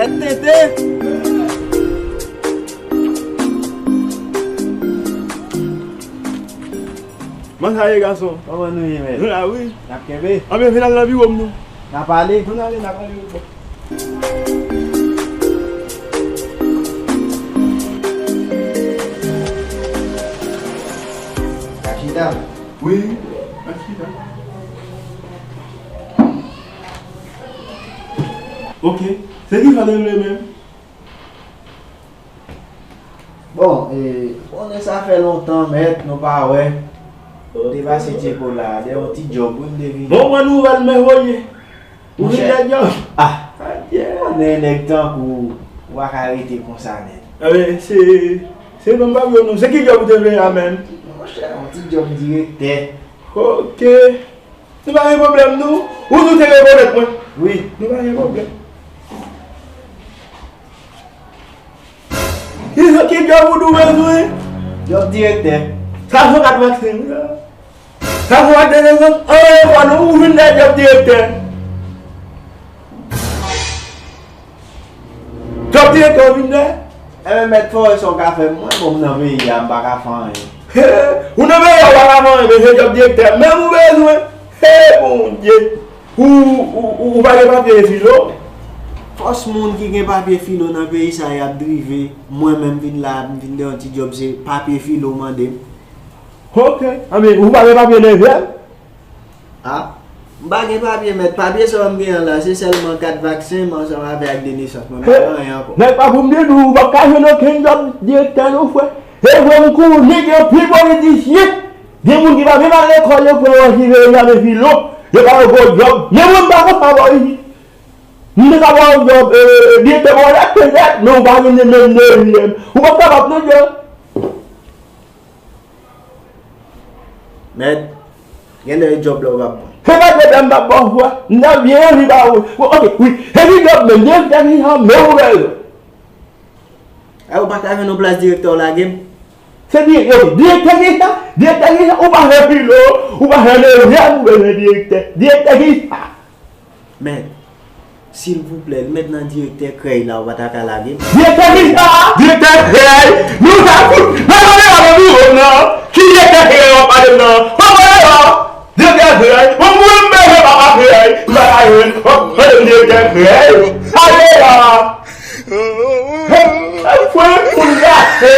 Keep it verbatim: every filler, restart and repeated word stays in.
Tèt tenten. Kòman sa ye, gason? Kòman nou ye, mèt? Nou la, wi. N ap kenbe? Anben, vin al nan biwo m, non. N a pale? Ann ale, n a pale, wi, bon. Rachida. Wi, Rachida. Ok. Se ki sa w te vle menm? Bon, e, konnen sa fè lontan, mèt, nou pa wè. M te pase tcheko la, de yon ti djòb, wi, m te vini. Bon, mwen nouvèl, men voye. Ou vin de djòb? Ah, adye. Konnen nèg tankou ou, ou pa ka rete konsa, mèt. Enben, se, se non m pa vle non. Se ki djòb ou te vle a menm? Monchè, yon ti djòb direktè. Ok. Nou pa gen pwoblèm, nou. Ou tou te rekonèt mwen. Wi. Nou pa gen pwoblèm. Ki, ki djòb ou tou bezwen? Djòb direktè. Sa se yon kat vaksen, wi, la. Sa se yon kat de nesans. Anyen pa nou, ou vin de djòb direktè. Djòb direktè ou vin de? Enben, mèt, fò wè sa w ka fè m. Mwen, bon, m nan peyi a, m pa ka fè anyen. He, ou nan peyi a, ou pa ka fè anyen, men se djòb direktè menm ou bezwen. He, Bondye. Ou, ou, ou, ou pa gen papye filo? Fòs moun ki gen papye filo nan peyi sa y ap drive. Mwen menm vin la, m vin de yon ti djòb, se papye filo w mande m. Ok. Anben, ou pa gen papye nevyèm? Ah, m pa gen papye, mèt. Papye sa yo m gen an la, se sèlman kat vaksen m ansanm avè ak de nesans mwen. M pa gen anyen ankò. Nèg pa pou m di nou, ou p ap ka jwenn okenn djòb direktè non, frè. E vre, m konnen gen anpil politisyen. Gen moun ki pa menm al lekòl, yo pran yon ti veye jaden filo, yo ba yo gwo djòb. Men mwen, m pa konn sa bò isit. M te ka ba w djòb, e, e, direktè bò la, petèt, men ou pa gen menm nevyèm. Ou p ap kapab non, djòb. Mèt, genlè e djòb la ou p ap ban. Se pa djòb la m p ap ba w, frè. M ta byen anvi ba ou. Bon, ok, wi. E ki djòb menm, direktè ki sa, men ou bezwen. A, ou pa ka jwenn yon plas direktè, w lage m? Se di-, ok, direktè ki sa? Direktè ki sa? Ou pa fè filo, ou pa fè nevyèm, ou bezwen direktè. Direktè ki sa? Men, silvouplè, l mèt nan direktè krèy la, ou pa ta ka lage m? Direktè ki sa? Direktè krèy? Nou sa fout! Nan pale la nan biwo m nan! Ki direktè krèy w ap pale m nan? Nan pale la! Direktè krèy? Bon, mwen m bezwen papa krèy! M pa ka jwenn! Nan pale m direktè krèy! Ale la! Hey, hey, fwe, moun gate!